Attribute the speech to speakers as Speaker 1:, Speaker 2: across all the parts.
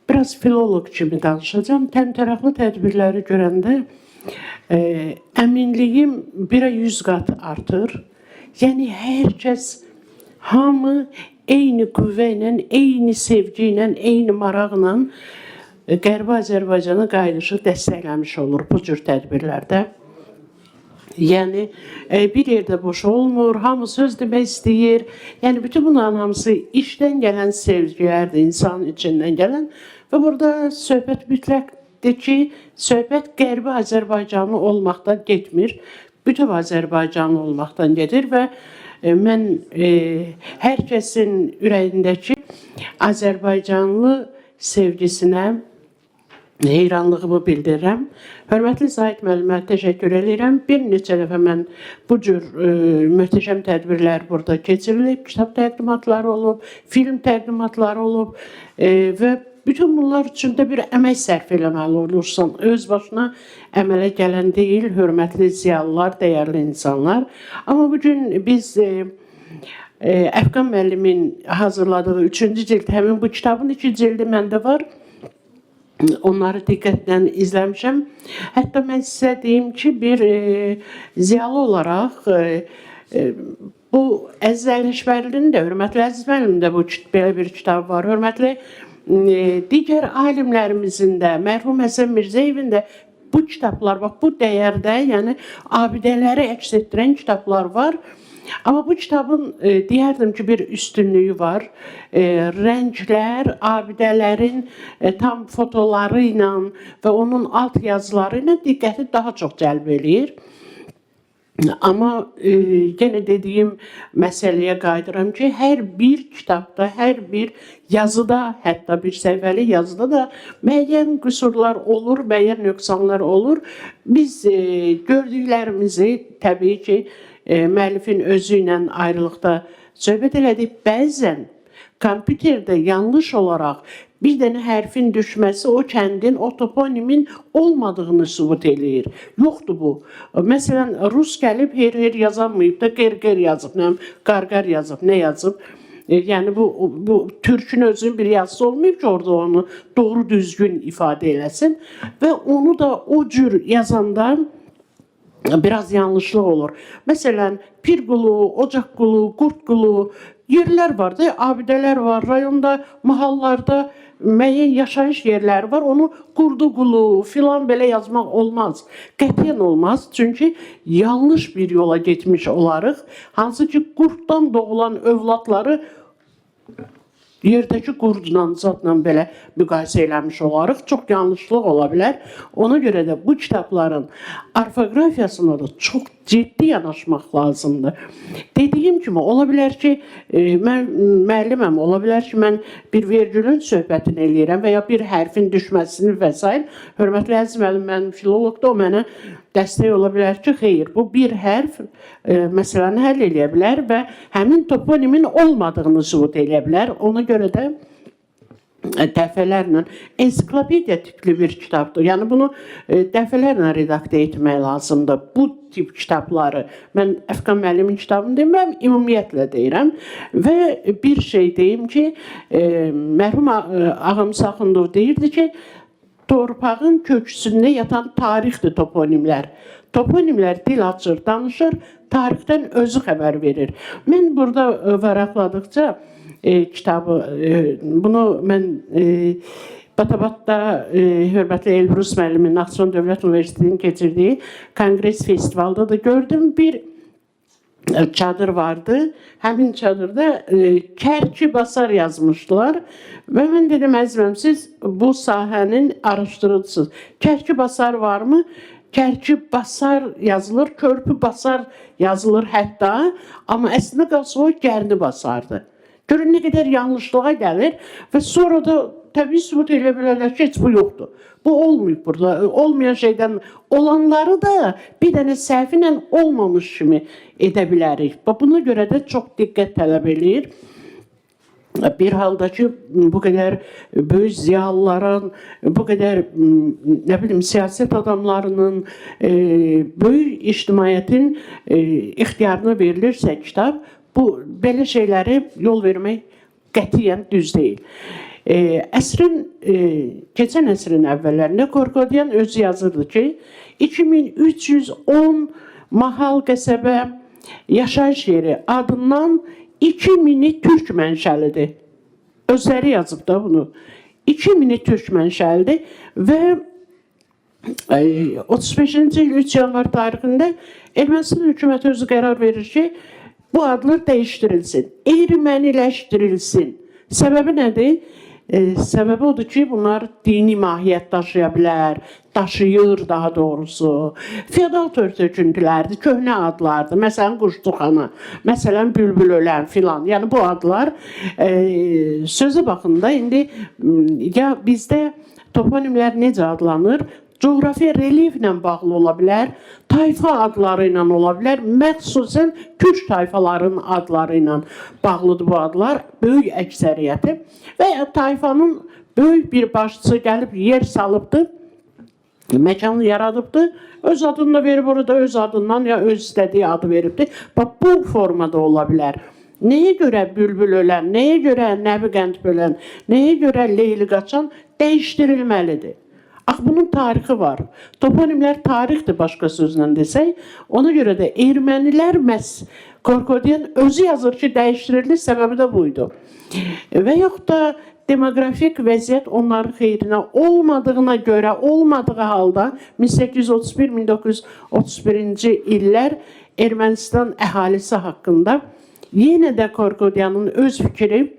Speaker 1: Biraz filoloq kimi danışacağam. Təmtəraqlı tədbirləri görəndə əminliyim 1-ə 100 qat artır. Yəni hər kəs, hamı eyni qüvvə ilə, eyni sevgi ilə, eyni maraqla Qərbi Azərbaycana qayıdışı dəstəkləmiş olur bu cür tədbirlərdə. Yəni bir yerdə boş olmur, hamı söz demək istəyir. Yəni bütün bunların hamısı işdən gələn sevgilərdir, insanın içindən gələn və burada söhbət mütləqdir ki, söhbət Qərbi Azərbaycanlı olmaqdan getmir, bütöv Azərbaycanlı olmaqdan gedir və mən hər kəsin ürəyindəki Azərbaycanlı sevgisinə heyranlığımı bildirirəm. Hörmətli Zahid müəllimə təşəkkür edirəm. Bir neçə dəfə mən bu cür möhtəşəm tədbirlər burada keçirilib, kitab təqdimatları olub, film təqdimatları olub və bütün bunlar üçün də bir əmək sərf eləməli olursan. Öz başına əmələ gələn deyil, hörmətli ziyalılar, dəyərli insanlar. Amma bu gün biz Əfqan müəllimin hazırladığı 3-cü cild, həmin bu kitabın 2 cildi məndə var. Onları diqqətlə izləmişəm. Hətta mən sizə deyim ki, bir ziyalı olaraq bu Əziz Ələkbərlinin də, hörmətli Əziz müəllimin də bu belə bir kitabı var. Hörmətli digər alimlərimizin də, mərhum Həsən Mirzəyevin də bu kitablar, bax bu dəyərdə, yəni abidələri əks etdirən kitablar var. Amma bu kitabın deyərdim ki, bir üstünlüyü var. Rənglər, abidələrin tam fotoları ilə və onun alt yazıları ilə diqqəti daha çox cəlb eləyir. Amma yenə dediyim məsələyə qayıdıram ki, hər bir kitabda, hər bir yazıda, hətta bir səhifəli yazıda da müəyyən qüsurlar olur, müəyyən nöqsanlar olur. Biz gördüklərimizi təbii ki, müəllifin özü ilə ayrılıqda söhbət elədik. Bəzən kompüterdə yanlış olaraq bir dənə hərfin düşməsi o kəndin, o toponimin olmadığını sübut eləyir. Yoxdur bu. Məsələn, rus gəlib her-her yazanmayıb da, qer-qer yazıb, nə qar-qar yazıb, nə yazıb. Yəni bu türkün özünün bir yazısı olmayıb ki, orada onu doğru düzgün ifadə eləsin və onu da o cür yazanda biraz yanlışlıq olur. Məsələn, Pirqulu, Ocaqqulu, Qurdqulu yerlər var da, abidələr var, rayonda, mahallarda müəyyən yaşayış yerləri var. Onu Qurduqulu filan belə yazmaq olmaz. Qətiyyən olmaz. Çünki yanlış bir yola getmiş olarıq. Hansı ki, qurddan doğulan övladları yerdəki qurdla, zadla belə müqayisə eləmiş olarıq. Çox yanlışlıq ola bilər. Ona görə də bu kitabların orfoqrafiyasına da çox ciddi yanaşmaq lazımdır. Dediyim kimi, ola bilər ki, mən müəlliməm, ola bilər ki, mən bir vergülün söhbətini eləyirəm və ya bir hərfin düşməsini və s. Hörmətli Əziz müəllim, mənim filoloqdur, o mənə dəstək ola bilər ki, xeyr, bu bir hərf məsələni həll eləyə bilər və həmin toponimin olmadığını sübut eləyə bilər. Ona görə də dəfələrlə ensiklopediya tipli bir kitabdır. Yəni bunu dəfələrlə redaktə etmək lazımdır. Bu tip kitabları mən Əfqan müəllimin kitabını demirəm, ümumiyyətlə deyirəm və bir şey deyim ki, mərhum Ağam Saxundov deyirdi ki, torpağın köksündə yatan tarixdir toponimlər. Toponimlər dil açır, danışır, tarixdən özü xəbər verir. Mən burada varaqladıqca kitabı, bunu mən Batabatda hörmətli Elbrus müəllimin Naxçıvan Dövlət Universitetinin keçirdiyi konqres festivalda da gördüm. Bir çadır vardı. Həmin çadırda Kərki Basar yazmışdılar. Və mən dedim, əzizim, siz bu sahənin araşdırıcısınız. Kərki Basar varmı? Kərki Basar yazılır, Körpü Basar yazılır hətta. Amma əslində qalsa o Gərni Basardır. Görün nə qədər yanlışlığa gəlir və sonra da təbii sübut eləyə bilərlər ki, heç bu yoxdur. Bu olmayıb burada. Olmayan şeydən olanları da bir dənə səhvi ilə olmamış kimi edə bilərik. Bax, buna görə də çox diqqət tələb eləyir. Bir halda ki, bu qədər böyük ziyalıların, bu qədər nə bilim siyasət adamlarının, böyük ictimaiyyətin ixtiyarına verilirsə kitab, bu belə şeyləri yol vermək qətiyyən düz deyil. Əsrin keçən əsrin əvvəllərində Korkodian özü yazırdı ki, 2310 mahal, qəsəbə, yaşayış yeri adından 2000-i türk mənşəlidir. Özləri yazıb da bunu. 2000-i türk mənşəlidir və 35-ci il 3 yanvar tarixində Ermənistan hökuməti özü qərar verir ki, bu adlar dəyişdirilsin, erməniləşdirilsin. Səbəbi nədir? Səbəbi odur ki, bunlar dini mahiyyət daşıya bilər, daşıyır daha doğrusu. Feodal töküntülərdir, köhnə adlardır. Məsələn, Quşçuxana, məsələn, Bülbülölən filan. Yəni bu adlar sözə baxın da indi ya bizdə toponimlər necə adlanır? Coğrafi relyeflə bağlı ola bilər, tayfa adları ilə ola bilər, məxsusən türk tayfalarının adları ilə bağlıdır bu adlar, böyük əksəriyyəti. Və ya tayfanın böyük bir başçısı gəlib yer salıbdır, məkanı yaradıbdır, öz adını da verib orada öz adından ya öz istədiyi adı veribdir. Bax bu formada ola bilər. Nəyə görə Bülbülölən, nəyə görə Nəbi Qəndbölən, nəyə görə Leyli Qaçan dəyişdirilməlidir? Axı bunun tarixi var. Toponimlər tarixdir başqa sözlə desək. Ona görə də ermənilər məhz Korkodian özü yazır ki, dəyişdirildi, səbəbi də buydu. Və yaxud da demoqrafik vəziyyət onların xeyrinə olmadığına görə, olmadığı halda 1831-1931-ci illər Ermənistan əhalisi haqqında yenə də Korkodianın öz fikri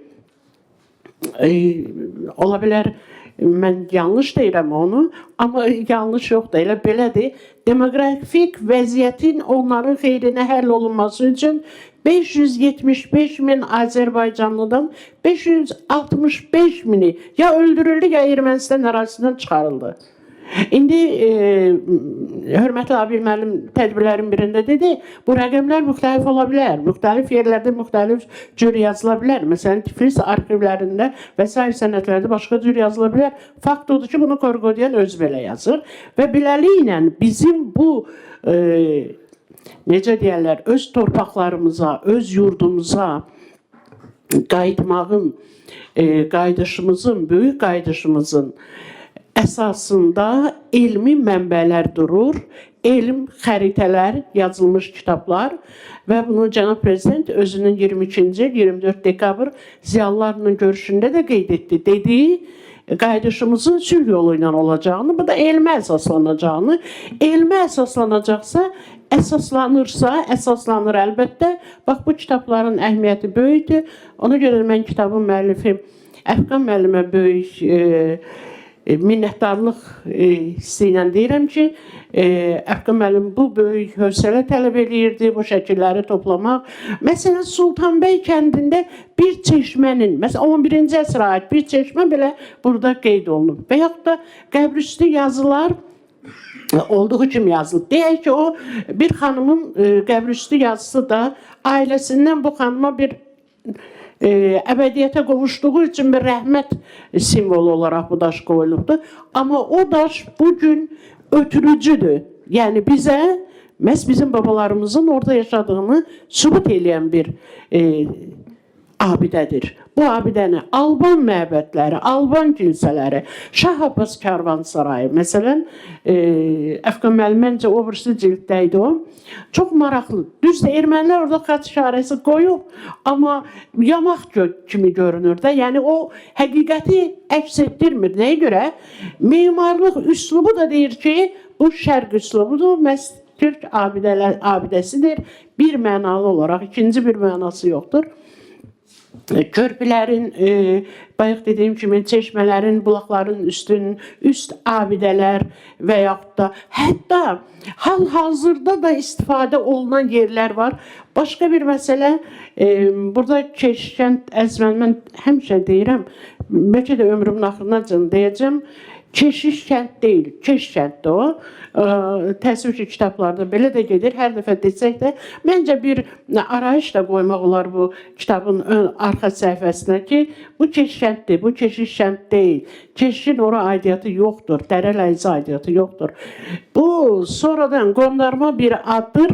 Speaker 1: ola bilər mən yanlış deyirəm onu, amma yanlış yoxdur, elə belədir. Demoqrafik vəziyyətin onların xeyrinə həll olunması üçün 575 min Azərbaycanlıdan 565 mini ya öldürüldü ya Ermənistan ərazisindən çıxarıldı. İndi hörmətli Abil müəllim tədbirlərin birində dedi, bu rəqəmlər müxtəlif ola bilər, müxtəlif yerlərdə müxtəlif cür yazıla bilər. Məsələn, Tiflis arxivlərində və sair sənədlərdə başqa cür yazıla bilər. Fakt odur ki, bunu Korkodian özü belə yazır və beləliklə bizim bu necə deyərlər, öz torpaqlarımıza, öz yurdumuza qayıtmağın, qayıdışımızın, böyük qayıdışımızın əsasında elmi mənbələr durur, elm, xəritələr, yazılmış kitablar və bunu cənab prezident özünün 22-ci il 24 dekabr ziyalılarla görüşündə də qeyd etdi. Dedi, qayıdışımızın sülh yolu ilə olacağını, bu da elmə əsaslanacağını, elmə əsaslanacaqsa, əsaslanırsa, əsaslanır əlbəttə. Bax bu kitabların əhəmiyyəti böyükdür. Ona görə mən kitabın müəllifi Əfqan müəllimə böyük minnətdarlıq hissi ilə deyirəm ki, Əfqan müəllim bu böyük hövsələ tələb eləyirdi, bu şəkilləri toplamaq. Məsələn, Sultanbəy kəndində bir çeşmənin, məsələn 11-ci əsrə aid bir çeşmə belə burada qeyd olunub. Və yaxud da qəbrüstü yazılar olduğu kimi yazılıb. Deyək ki, o bir xanımın qəbrüstü yazısı da ailəsindən bu xanıma bir əbədiyyətə qovuşduğu üçün bir rəhmət simvolu olaraq bu daş qoyulubdur. Amma o daş bu gün ötürücüdür. Yəni bizə məhz bizim babalarımızın orada yaşadığını sübut eləyən bir abidədir. Bu abidəni Alban məbədləri, Alban kilsələri, Şah Abbas Karvansarayı, məsələn, Əfqan müəllim məncə o birisi cilddə idi o. Çox maraqlı. Düzdür, ermənilər orada xaç işarəsi qoyub, amma yamaq kimi görünür də. Yəni o həqiqəti əks etdirmir. Nəyə görə? Memarlıq üslubu da deyir ki, bu şərq üslubudur, məhz türk abidəsidir. Bir mənalı olaraq, ikinci bir mənası yoxdur. Körpülərin, bayaq dediyim kimi çeşmələrin, bulaqların üst abidələr və yaxud da hətta hal-hazırda da istifadə olunan yerlər var. Başqa bir məsələ, burada Keşkənd Əzmən, mən həmişə deyirəm, bəlkə də ömrümün axırınacan deyəcəm, Keşiş kənd deyil, Keş kənddir o. Təəssüf ki, kitablarda belə də gedir. Hər dəfə desək də, məncə bir arayış da qoymaq olar bu kitabın arxa səhifəsinə ki, bu Keş kənddir, bu Keşiş kənd deyil. Keşişin ora aidiyyatı yoxdur, Dərələyizi aidiyyatı yoxdur. Bu sonradan qondarma bir addır.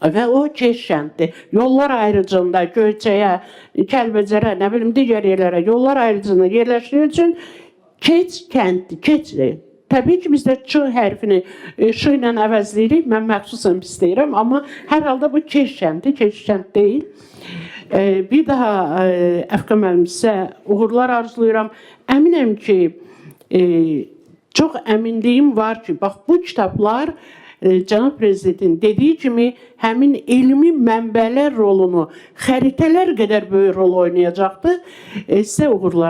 Speaker 1: Və o Keş kənddir. Yollar ayrıcında Göyçəyə, Kəlbəcərə, nə bilim digər yerlərə yollar ayrıcında yerləşdiyi üçün Keç kənddir, Keçdir. Təbii ki, biz də Ç hərfini Ş ilə əvəzləyirik. Mən məxsusən pis deyirəm, amma hər halda bu Keş kəndi, Keç kənd deyil. Bir daha Əfqan müəllim sizə uğurlar arzulayıram. Əminəm ki, çox əminliyim var ki, bax bu kitablar cənab prezidentin dediyi kimi həmin elmi mənbələr rolunu xəritələr qədər böyük rol oynayacaqdır. Sizə uğurlar.